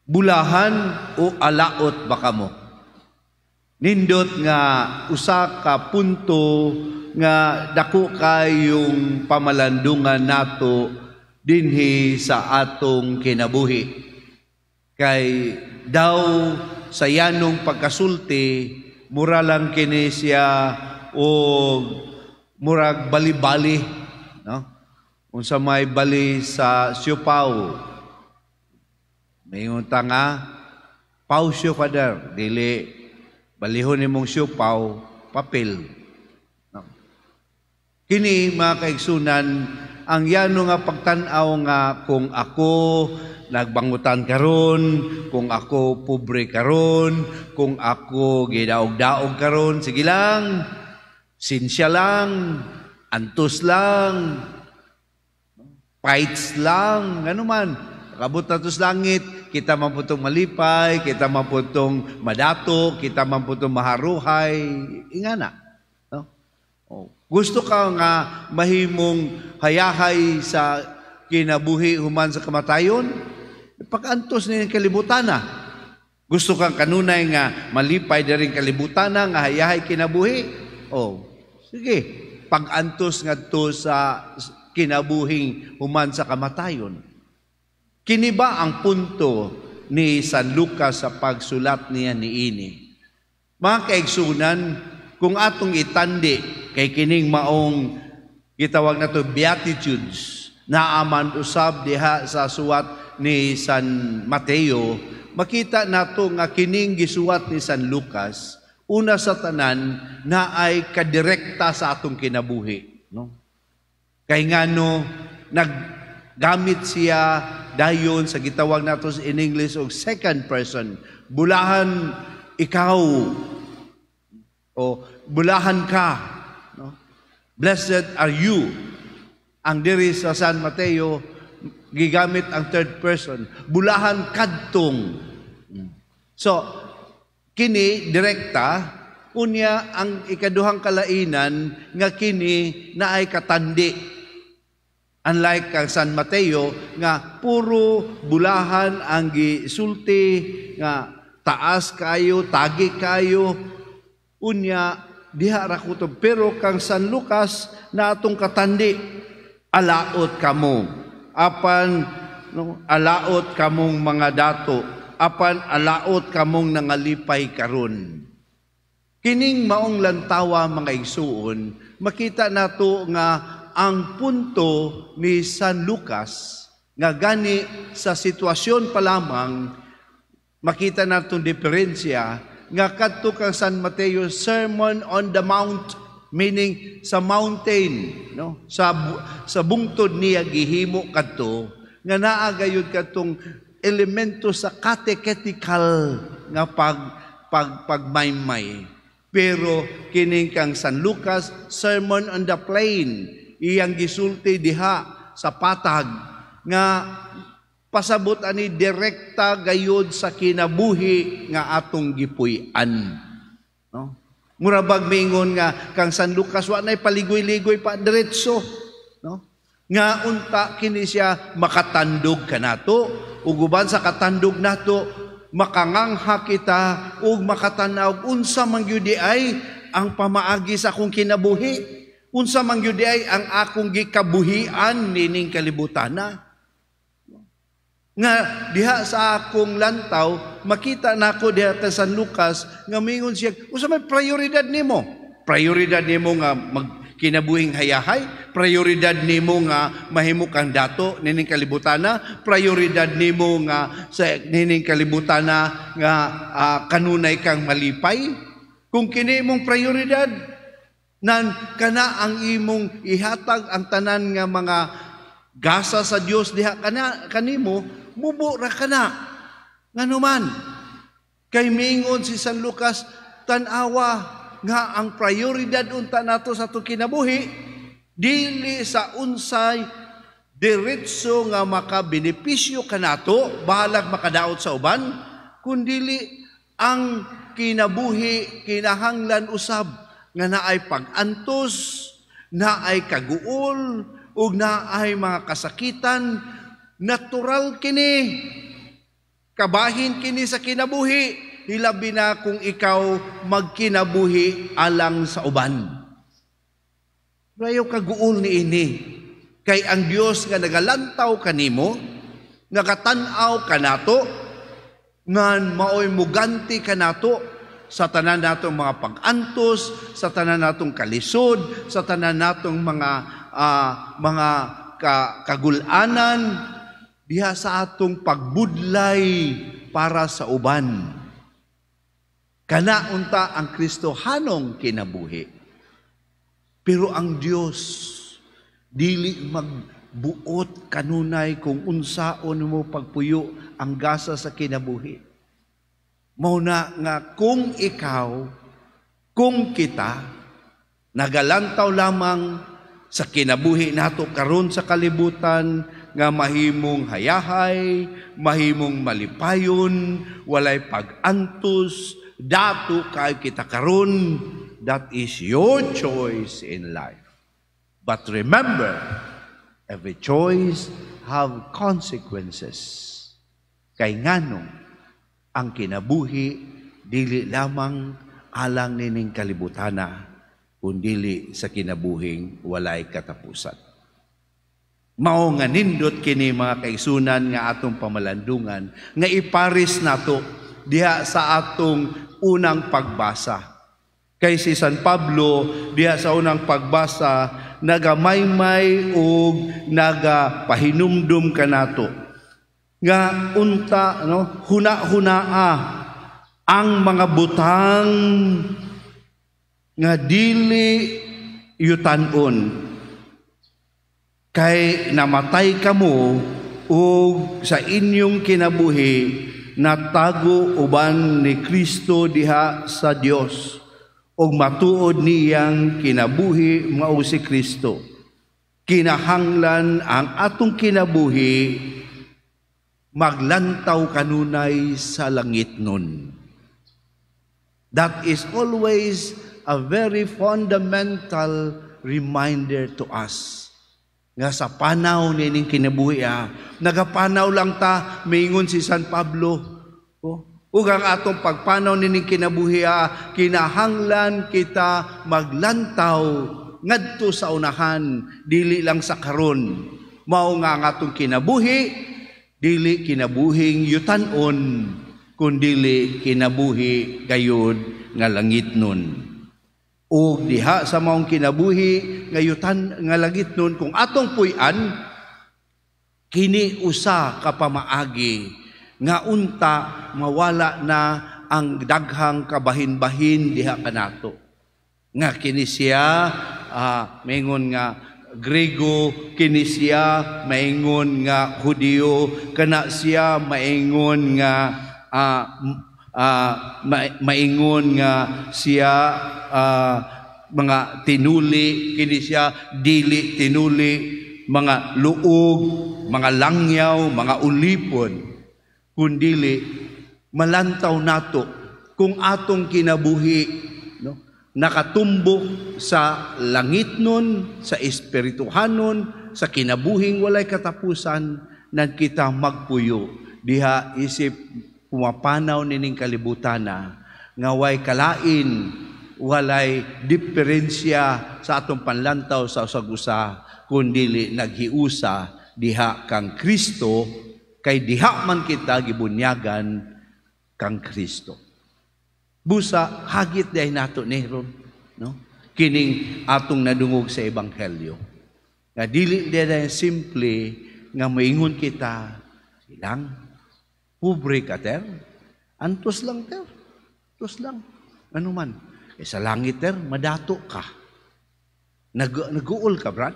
Bulahan o alaot ba kamo? Nindot nga usa ka punto nga dako kayong pamalandungan nato dinhi sa atong kinabuhi. Kay daw sa yanong pagkasulti, mura lang kini siya o murag bali-bali, no? Unsa may bali sa siopao? Mayon ta nga pau siyo, Father, dili balihon nimong siopao, papel. No? Kini, mga kaigsunan, ang yano nga pagtan-aw nga kung ako nagbangutan karon, kung ako pobre karon, kung ako gidaog-daog karon, sige lang, sinsya lang, antos lang, fights lang, ano man. Kabot na to sa langit, kita man po itong malipay, kita man po itong madato, kita man po itong maharuhay, ingana. No? Oh. Gusto ka nga mahimong hayahay sa kinabuhi human sa kamatayon? Pag-antos ni kalibutan na. Gusto kang kanunay nga malipay na kalibutan na, nga hayahay kinabuhi? Oh, sige. Pag-antos ngadto sa kinabuhing human sa kamatayon. Kini ba ang punto ni San Lucas sa pagsulat niya niini? Mga kaigsunan, kung atong itandi kay kining maong gitawag nato Beatitudes, naaman usab diha sa suwat ni San Mateo, makita nato nga kining gisuwat ni San Lucas, una sa tanan na ay kadirekta sa atong kinabuhi, no? Kay ngano naggamit siya dayon sa gitawag nato in English og second person. Bulahan ikaw o bulahan ka, no? Blessed are you. Ang diri sa San Mateo, gigamit ang third person. Bulahan kadtong. So, kini direkta. Unya ang ikaduhang kalainan nga kini na ay katandi. Unlike kang San Mateo nga puro bulahan ang gisulti, nga taas kayo, tagi kayo, unya diha ra kutob. Pero kang San Lucas na atong katandi, alaot kamo. Apan, no, alaot kamong mga dato, apan alaot kamong nangalipay karon. Kining maong lantawa, mga igsuon, makita nato nga ang punto ni San Lucas nga gani sa sitwasyon pa lamang makita natong diferensya nga kadto kang San Mateo, Sermon on the Mount, meaning sa mountain, no, sa bungtod niya gihimo kadto nga naa gayud kadtong elemento sa catechetical nga pag pagmaymay. Pero kining kang San Lucas, Sermon on the Plain, iyang gisulti diha sa patag nga pasabot ani direkta gayud sa kinabuhi nga atong gipuy-an, no? Mura bag mingon nga kang San Lucas wa nay paligoy-ligoy pa, diretso, no? Nga unta kini siya makatandog kanato ug uban sa katandog nato makangangha kita ug makatanaw unsa man gyud ay ang pamaagi sa akong kinabuhi, unsa man gyud ay ang akong gikabuhian nining kalibutan na. Nga diha sa akong lantaw, makita nako diha kay San Lucas nga mingon siya, unsa may prioridad nimo? Prioridad nimo nga magkinabuhing hayahay, prioridad nimo nga mahimo kang dato nining kalibutana, prioridad nimo nga sa nining kalibutana nga kanunay kang malipay. Kung kini imong prioridad, nan kana ang imong ihatag ang tanan nga mga gasa sa Dios diha kana kanimo, mubo ra kana. Nganuman kay mingon si San Lucas, tan-awa nga ang prioridad unta nato sa atong kinabuhi dili sa unsay diretso nga makabenepisyo kanato, bahalag makadaot sa uban, kundili ang kinabuhi kinahanglan usab nga naay pag-antos, naay kaguol, ug naay mga kasakitan, natural kini. Kabahin kini sa kinabuhi, hilabi na kung ikaw magkinabuhi alang sa uban. Ayaw kaguol ni ini. Kay ang Dios nga nagalantaw kanimo, nagatan-aw kanato, ngan maoy muganti kanato sa tanan natong mga pag-antos, sa tanan natong kalisod, sa tanan natong mga kagulanan, diha sa atong pagbudlay para sa uban. Kana unta ang Kristohanong kinabuhi. Pero ang Dios dili magbuot kanunay kung unsaon mo pagpuyo ang gasa sa kinabuhi. Mao na nga kung ikaw, kung kita, nagalantaw lamang sa kinabuhi nato karon sa kalibutan nga mahimong hayahay, mahimong malipayon, walay pag-antos, dato kay kita karon, that is your choice in life. But remember, every choice have consequences. Kay nganong ang kinabuhi dili lamang alang nining kalibutana, kundili sa kinabuhing walay katapusan. Mao nga nindot kini, mga kaigsunan, nga atong pamalandungan nga iparis nato diha sa atong unang pagbasa. Kay si San Pablo diha sa unang pagbasa nagamaymay ug nagapahinumdum kanato nga unta, no, huna-hunaa ang mga butang nga dili yutan-on, kay namatay kamo ug sa inyong kinabuhi natago uban ni Kristo diha sa Dios, ug matuod niyang kinabuhi mao si Kristo. Kinahanglan ang atong kinabuhi maglantaw kanunay sa langit nun. That is always a very fundamental reminder to us nga sa panaw nining kinabuhi, nagapanaw lang ta, maingon si San Pablo. Oh, ug ang atong pagpanaw nining kinabuhi, kinahanglan kita maglantaw ngadto sa unahan, dili lang sa karon. Mao nga ang atong kinabuhi dili kinabuhing yutan-on, kundili kinabuhi gayud nga langit nun. O diha sa maong kinabuhi nga yutan nga langit nun, kung atong puy-an kini usa ka pamaagi nga unta mawala na ang daghang kabahin-bahin diha kanato. Nga kini siya maingon nga Grego, kini siya maingon nga Hudiyo, kana siya maingon nga maingon nga siya mga tinuli, kini siya dili tinuli, mga luog, mga langyaw, mga ulipon, kundili malantaw nato kung atong kinabuhi, no, nakatumbok sa langit nun, sa espirituhanon, sa kinabuhing walay katapusan, nan kita magpuyo diha isip pumapanaw nining kalibutana nga way kalain, walay diferensya sa atong panlantaw sa usag-usa, kundili naghiusa diha kang Kristo, kay diha man kita gibunyagan kang Kristo. Busa hagit diay nato ni ron, no, kining atong nadungog sa ebanghelyo nga dili diay simple nga moingon kita ilang pobre ka ter, antos lang ter, antos lang, ano man eh, sa langit ter madato ka. Nag-guol ka, Brad?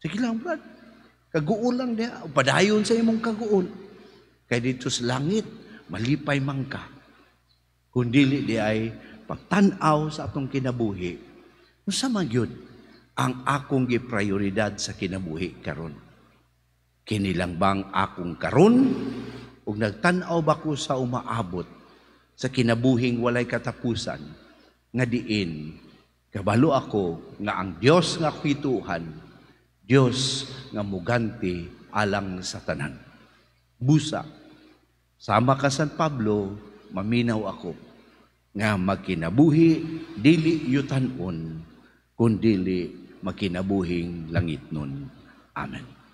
Sige lang, Brad, kaguol lang diha, padayon sa imong kaguol, kay dito sa langit malipay man ka. Kung dili di ay pagtan-aw sa atong kinabuhi, unsa man gyud ang akong giprioridad sa kinabuhi karon? Kini lang bang akong karon, ug nagtan-aw ba ko sa umaabot sa kinabuhing walay katapusan nga diin kabalo ako nga ang Dios nga kwituhan, Dios nga muganti alang sa tanan? Busa. Sama ka San Pablo, maminaw ako nga magkinabuhi dili yutanon, kundili magkinabuhing langitnon. Amen.